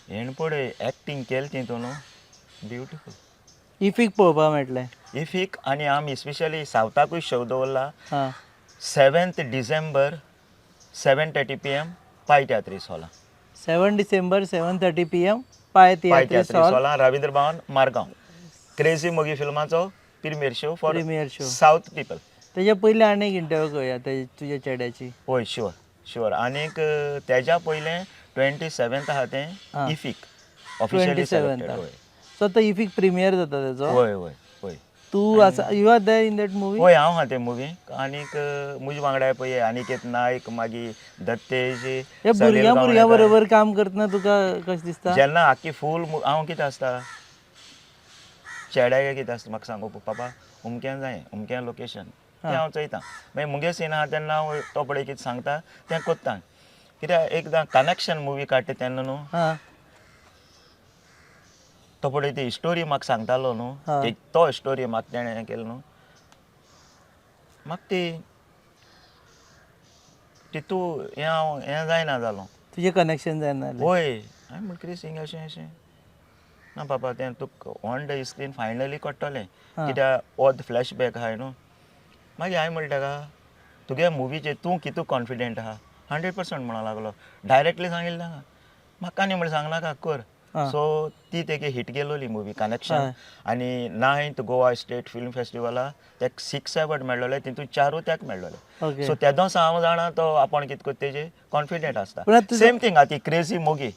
हेण पळय एक्टींग केली तितून न्हू ब्युटिफूल. इफीक पळोवपाक मेळटलें? इफीक, आनी आमी स्पेशली सावथाकूय शो दवरला. 7th December, 7:30 PM, Pai Tiatris हॉला. 7 December, 7:30 PM, Pai पाय तियात्रीस तियात्रीस हॉल. हॉला, रवींद्र भवन, मारगांव, क्रेजी मोगी फिल्माचो premiere show for premiere show. South people. तेज्या पयलीं आनी एक इंटरव्यू करूया तुज्या चेड्याची. हय, शुअर शुअर. आनीक तेज्या पयलें 27th आहा तें इफीक ऑफिशियली 27th. Selected, हय. सो आतां इफीक प्रिमियर जाता तेजो. हय हय हय तूं आसा, you are there in that movie? हय, हांव आहा ते मुवी. आनीक म्हजे वांगडा पळय अनिकेत नायक, मागीर दत्तेज, हे सलील भुरग्यां भुरग्यां गावणेकार. बरोबर काम करतना तुका कशें दिसता? जेन्ना आख्खी फूल, हांव कितें आसता, चेड्याक कितें आसता, म्हाका सांगू, पापा अमक्यान जाय, अमक्यान लोकेशन, तें हांव चोयता. मागीर मुगे सीन आहा तेन्ना हांव तो पळय कितें सांगता तें कोत्ता. कित्याक एकदां कनेक्शन मुवी काडटा तेन्ना न्हू, तो पळय ती स्टोरी म्हाका सांगतालो न्हू, तो स्टोरी म्हाका तेणें हें केलें न्हू, म्हाका ती तितू हें हांव हें जायना जालो. तुजें कनेक्शन जायना जालें. वय, हांवें म्हणलें, क्रिस, हिंग अशें अशें ना बाबा, तें तुका ऑन the screen finally कळटलें, कित्याक ऑद फ्लॅश बॅक आहाय न्हू. मागीर हांवें म्हणलें ताका, तुगे मुवीचेर तूं कितू कॉन्फिडंट आहा? 100% म्हणूंक लागलो. डायरेक्टली सांगिल्लें ताका, म्हाका न्ही म्हणलें सांगनाका, कर. सो ती तेगे हिट गेलोली मुवी कनेक्शन, आनी नायन्थ गोवा स्टेट फिल्म फेस्टिवला तेका 6 एवॉर्ड मेळ्ळोले, तितून चारूय तेका मेळ्ळोले. सो तेदोस हांव जाणा तो आपूण कितें करता तेजे कॉन्फिडंट आसता. पूण आतां सेम थिंग आतां क्रेजी मोगी.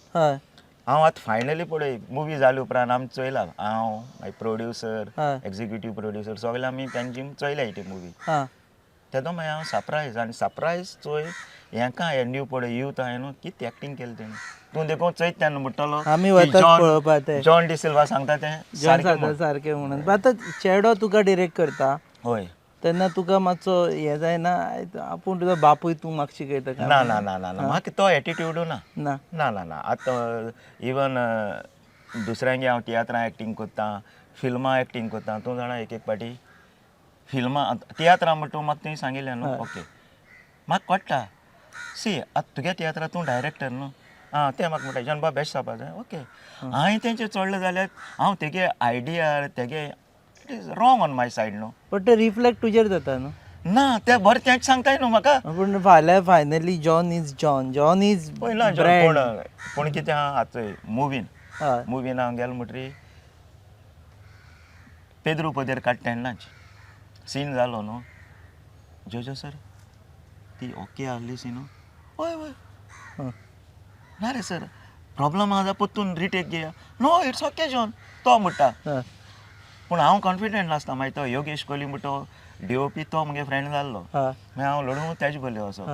हांव आतां फायनली पळय मुवी जाले उपरांत आमी चोयला, हांव, मागीर प्रोड्युसर, एक्झिक्युटीव प्रोड्युसर, सगळे आमी पेंजीम चोयल्या ती मुवी. तेदो मागीर हांव सरप्रायज, आनी सरप्रायज चोय हेंका हे न्यू पळय यूथ हांवें न्हू कितें एक्टींग केली तेणी, तूं देखून चोयत तेन्ना म्हणटलो आमी की वतात पळोवपाक ते. जॉन डिसिल्वा सांगता तें जॉन सारकें सांगता म्हण. सारकें म्हणून. पण आतां चेडो तुका डिरेक्ट करता तेन्ना तुका मातसो हें जायना, आपूण तुजो बापूय, तूं म्हाका शिकयता काय? ना ना ना ना ना, म्हाका तो एटिट्यूड ना. ना. ना ना ना. आतां इवन दुसऱ्यांगे हांव तियात्रां एक्टींग करता, फिल्मां एक्टींग करता, तूं जाणा, एक एक पाटी फिल्मां तियात्रां म्हणटा तूं म्हाका तुवें सांगिल्लें न्हू, ओके, म्हाका कळटा. सी, आतां तुगे तियात्रां तूं डायरेक्टर न्हू, आं, तें म्हाका म्हणटा, जॉन बाब बेस्ट जावपा जाय. ओके, हांवें तेंचेर चडलें जाल्यार हांव तेगे आयडिया तेगे it is wrong on my side न्हू. बट ते रिफ्लेक्ट तुजेर जाता न्हू. ना, तें बरें तेंच सांगताय न्हू म्हाका. पूण फाल्यां finally John is John, John is पळय ना जॉन, ब्रँड. पूण पूण कितें आहा, आतां मुवीन मुवीन हांव गेलो म्हणटरी पेद्रू पदेर काडटा तेन्नाच सीन जालो न्हू, जोजो सर, ती ओके आहली सीन? हय हय. ना रे सर, प्रॉब्लम आहा जाल्यार परतून रिटेक घेया. नो, it's okay John, तो म्हणटा. पूण हांव कॉन्फिडंट नासता. मागीर तो योगेश कोहली म्हणटा तो डीओपी, तो मुगे फ्रेंड जाल्लो. मागीर हांव लडूं तेजे बरले असो,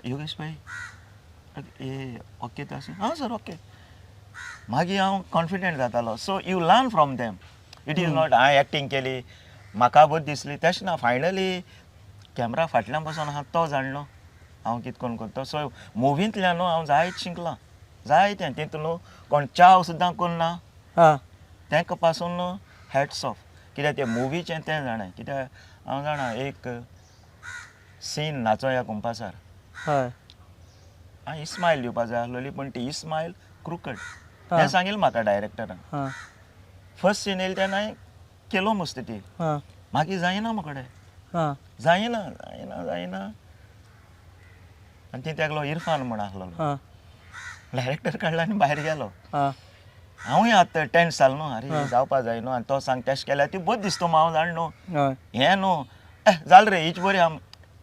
योगेश भाई, ए ओके तो आसा? हां सर, ओके. मागीर हांव कॉन्फिडंट जातालो. So you learn from them. It is not हांवें एक्टींग केली, म्हाका बरी दिसली, तशें ना. फायनली कॅमरा फाटल्यान बसून आहा तो जाणलो हांव कितें करून करता. सो मुवींतल्यान न्हू हांव जायत शिकलां, जायतें तितून न्हू कोण च्याव सुद्दां करना तांकां पासून न्हू हॅट्स ऑफ, कित्याक ते मुवीचें तें जाणें. कित्याक हांव जाणा, एक सीन नाचोया कुंपासार, हांवें इस्मायल दिवपा जाय आसलोली, पूण ती इस्मायल क्रुकड हें सांगिल्लें म्हाका डायरेक्टरान. फर्स्ट सीन येयली तेन्ना हांवें केलो मस्त ती. मागीर जायना म्हाकडे. जायना, जायना, जायना. आनी ती तेगलो इरफान म्हण आसलेलो डायरेक्टर, काडला आनी भायर गेलो. हांवूय आतां टेन्स जालो न्हू, अरे जावपा जाय न्हू, आनी तो सांग तेश केल्यार ती बरी दिसता, हांव जाण न्हू. हें न्हू, ए जालें रे, हीच बरी आम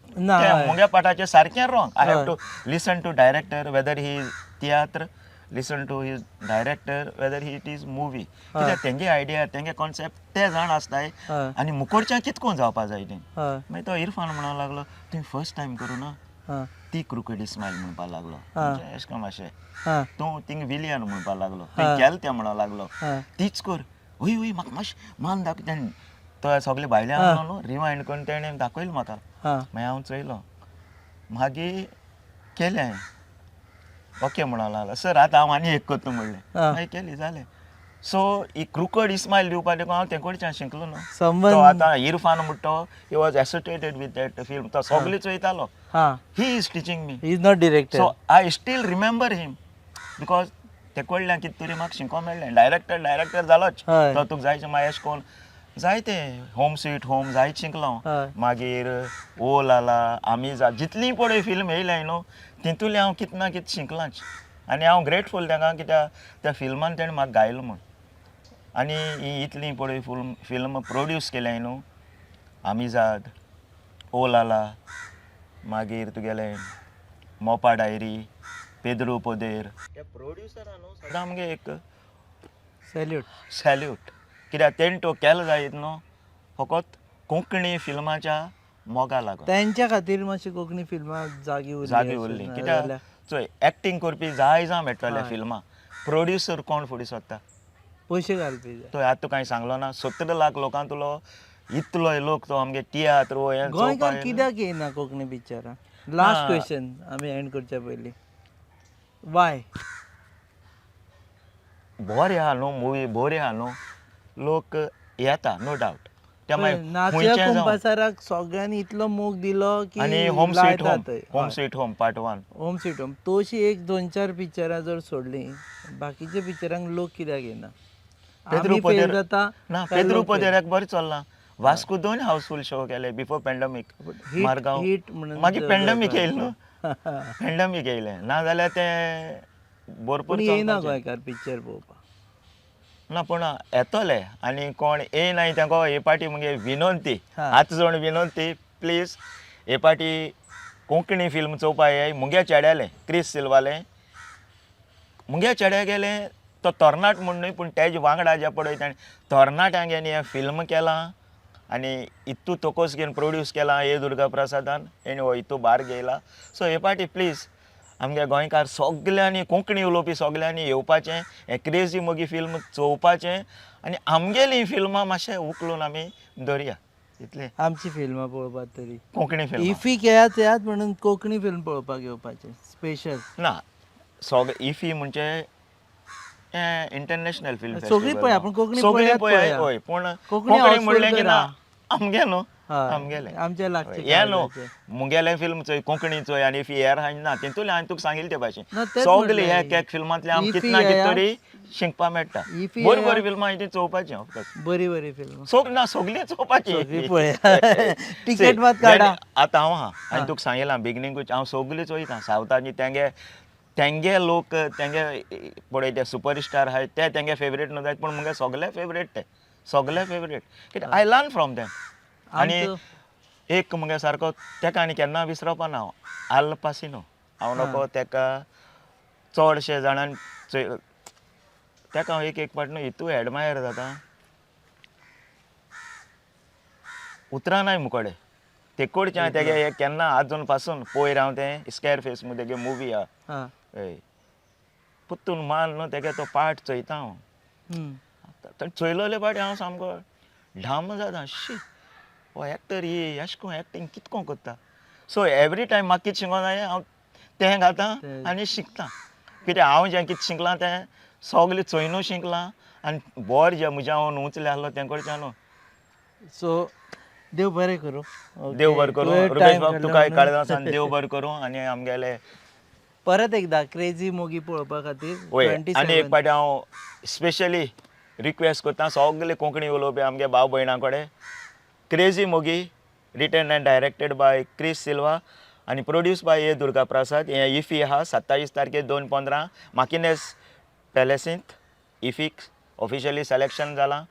ना. तें मुगे पाटाचें सारकें wrong. I have to listen to director, whether he tiatr listen to his director whether he it is movie. कित्याक तेंगे आयडिया, तेंगे कॉन्सेप्ट ते जाण आसताय आनी मुकोडच्यान कितकोन जावपा जाय तें. मागीर तो इरफान म्हणूंक लागलो, तुवें फर्स्ट टायम करूं ना ती क्रुकेड स्मायल म्हणपाक लागलो. म्हणजे अशें करून मातशें तूं थिंग विलियन म्हणपाक लागलो, तुवें केलें तें म्हणपाक लागलो, तीच कर. हय हय, म्हाका मातशें मान दाखय. तेणें तो सगळे भायले न्हू रिवायंड करून तेणें दाखयलें म्हाका. मागीर हांव चोयलो, मागीर केलें हांवें. ओके म्हणूंक लागलो सर, आतां हांव आनी एक करता म्हणलें. मागीर केली, जालें. सो ही क्रुकड इस्मायल दिवपा देखून हांव तें शिकलो न्हू. Someone तो आतां इरफान म्हणटा तो he was associated with that film, तो सगळें चोयतालो. He is teaching me. He is not director. So I still remember him because ते कडल्यान कितें तरी म्हाका शिकोंक मेळ्ळें. डायरेक्टर डायरेक्टर जालोच तो, तुका जायचे मागीर अशें कोन्न जायते होम स्वीट होम जायत शिकलो हांव. मागीर ओ लाला, आमी जा, जितलीं पळय फिल्म येयल्याय न्हू तितूंतलें हांव कितें ना कितें शिकलांच आनी हांव ग्रेटफूल ताका, कित्याक त्या फिल्मान तेणें म्हाका गायलो म्हूण. आनी ही इतलीं पळय फिल्म प्रोड्यूस केल्याय न्हू, आमिजाद, ओ लाला, मागीर तुगेलें मोपा डायरी, पेद्रू पोदेर, त्या प्रोड्युसरान न्हू सदां आमगे एक सॅल्यूट. सॅल्यूट, कित्याक तेणें तो केलो जायत न्हू फकत कोंकणी फिल्माच्या मोगा लागून. तेंच्या खातीर मातशी कोंकणी फिल्मां जागी उरली. जागी अशें उरली. ना कित्याक जाल्यार चोय, एक्टींग करपी जाय जावं मेळटले फिल्मां, प्रोड्युसर कोण फुडें सोदता? पयशे घालपी जाय. तो आतां तुका हांवें सांगलो ना, 17 लाख लोकां तुलो इतलो लोक तो आमगे तियात्र हो हें गोंयकार चोवपाक येयना. कित्याक येयना कोंकणी पिक्चरां? लास्ट क्वेश्चन आमी एंड करच्या पयलीं, वाय? बरें आहा न्हू मुवी, बरें आहा न्हू, लोक येता नो डावट. त्या मागीर नाचया खंयचें जावं. कुंपासाराक सगळ्यांनी इतलो मोग दिलो की आनी होम स्वीट होम, लायतात. Home sweet home part 1. Home sweet home तशी एक दोन चार पिक्चरां जर सोडलीं, बाकीच्या पिक्चरांक लोक कित्याक येना? पेद्रू आमी फेल पदेर जाता ना. काय पेद्रू लोक fail? पदेराक बरें चल्लां. वास्को दोन हाऊसफूल शो केले बिफोर पेंडमीक. Hit- Margao. hit म्हणून मागीर पेंडमीक जाता. येयलें न्हू, पेंडमीक येयलें, ना जाल्यार तें भरपूर पूण येयना चलपाचें. गोंयकार पिक्चर पळोवपाक. ना, पूण येतले. आनी कोण येयनाय तांकां हे पाटी मुगे विनंती, हात जोड विनंती, प्लीज हे पाटी कोंकणी फिल्म चोवपा येय. मुगे चेड्यालें, क्रिस सिल्वालें, मुगे चेड्या गेलें, तो तरणाट म्हूण न्हय, पूण तेजे वांगडा जे पळय ताणें तरणाट्यांक हें फिल्म केलां आनी इतू तोकोस घेवन प्रोड्यूस केलां ए दुर्गा प्रसादान, हेणी हो इतू भार घेयला. सो हे पाटी प्लीज आमगे गोंयकार सगल्यांनी, कोंकणी उलोवपी सगल्यांनी येवपाचें, हें क्रेजी मोगी फिल्म चोवपाचें आनी आमगेलीं फिल्मां मातशें उखलून आमी दवरया, इतलें. आमची फिल्मां पळोवपाक तरी कोंकणी फिल्मां. इफीक येयात येयात म्हणून कोंकणी फिल्म पळोवपाक येवपाचें स्पेशल. ना, सगळे इफी म्हणजे इंटरनॅशनल फिल्म. सगळीं पळया, पूण कोंकणी सगळीं पळयात पळया. पळया. हय, पूण कोंकणी कोंकणी houseful म्हणलें की ना करा. आमगे न्हू, आमगेलें. आमच्या लागचें हें न्हू काळजाचें. मुगेलें फिल्म चोय, कोंकणी चोय आनी if air हाय ना तितूंतलें हांवें तुका सांगिल्लें ते भाशेन ना, तेंच सगळे म्हणलें. एक एक फिल्मांतलें आमकां इफी कितें ना कितें येयात. तरी शिकपा मेळटा. इफी बरीं येयात. बरीं फिल्मां ती चोवपाचीं ऑफकोर्स. बरी बरी फिल्म. सोग ना, सगळीं चोवपाची. सगळीं पळया. तिकेट मात काडा. आतां हांव आहा, हांवें तुका सांगिलां बिगनींगूच, हांव सगळीं चोयता सावथाची. तेंगे तेंगे लोक तेंगे पळय ते सुपरस्टार आहाय ते तेंगे फेवरेट न्हू जायत, पूण मुगे सगळे फेवरेट, ते सगळे फेवरेट, कित्याक I learn from them. आनी एक मुगे सारको तेका आनी केन्ना विसरपा ना हांव, आल पासिनो. हांव नको तेका चडशे जाणांक चोय, तेका हांव एक एक पाट न्हू इतू एडमायर जाता, उतरां नाय मुकोडे तेकोडचें. तेगे हे केन्ना आजून पासून पयर हांव तें स्कॅर फेस म्हूण तेगे मुवी आहा. हय, पुत्तून मान न्हू तेगे तो पार्ट चोयता हांव. चोयलोले पाटी हांव सामको ढाम जाता, शी हो एक्टर ही अशें कोन एक्टींग कितको करता. सो एवरी टायम म्हाका कितें शिकोंक जाय हांव तें घालता आनी शिकता, कित्याक हांव जें कितें शिकलां तें सगलें चोयनू शिकलां आनी बरें जें म्हज्या हांव उंचलें आसलो तें कडच्यान न्हू. सो देव बरें करूं. Okay. देव बरें करूं तुवें रुपेश time बाब, काडलो तुकाय म्हणून. काळजासान देव बरें करूं आनी आमगेले परत एकदा क्रेजी मोगी पळोवपा खातीर वय. 27 आनी एक पाटी हांव स्पेशली रिक्वेस्ट करता सगले कोंकणी उलोवपी आमगे भाव भयणां कडेन, Crazy Mogi written and directed by Chris Silva आनी प्रोड्यूस बाय ए दुर्गा प्रसाद, हें इफी आहा 27 तारखेर 2/15 माकिनेस पॅलेसींत. इफीक ऑफिशियली सिलेक्शन जालां.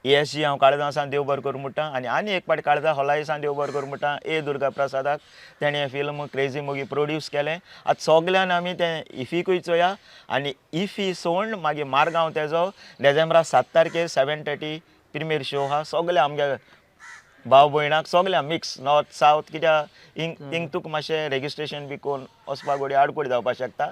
एएसजी हांव काळजां देव बरें करूं म्हणटा आनी आनी एक पाट काळजा खोलायेसान देव बरें करूं म्हणटा ए दुर्गा प्रसादाक. तेणें हें फिल्म क्रेजी मोगी प्रोड्यूस केलें. आतां सगल्यान आमी तें इफीकूय चोया आनी इफी सोण मागीर मारगांव तेजो डिसेंबरा 7 तारखेर 7:30 प्रिमियर शो आहा. सगळे आमगे भाव भयणाक सगळ्या मिक्स नॉर्थ सावथ, कित्याक हिंग थिंग तुका मातशें रेजिस्ट्रेशन बी करून वचपाक घोडये आडकोड जावपाक शकता.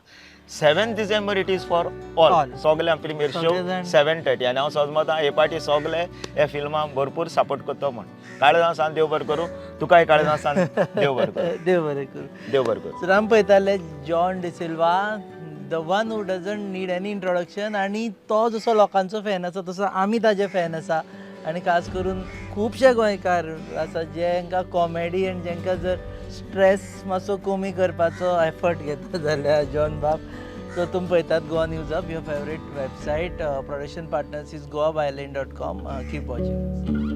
7 December it is for all. All. सगळ्यांक प्रिमियर शो सगळे जाण. 7:30 आनी हांव सजमता हे पाटी सगळे हे फिल्माक भरपूर सपोर्ट करतो म्हण. काळजां सान देव बरें करूं. तुकाय काळजां सान देव बरें करूं. देव बरें करूं. देव बरें करूं. सर, आमी पळयताले John D'Silva, the one who doesn't need any introduction. आनी तो जसो लोकांचो फॅन आसा तसो आमी ताजे फॅन आसा आनी खास करून खुबशे गोंयकार आसा जेंकां कॉमेडी आनी जेंकां जर स्ट्रेस मातसो कमी करपाचो एफर्ट घेता जाल्यार जॉन बाब. सो तुमी पळयतात Goa News Hub, your favourite website. Production partners is goabyline.com. Keep watching.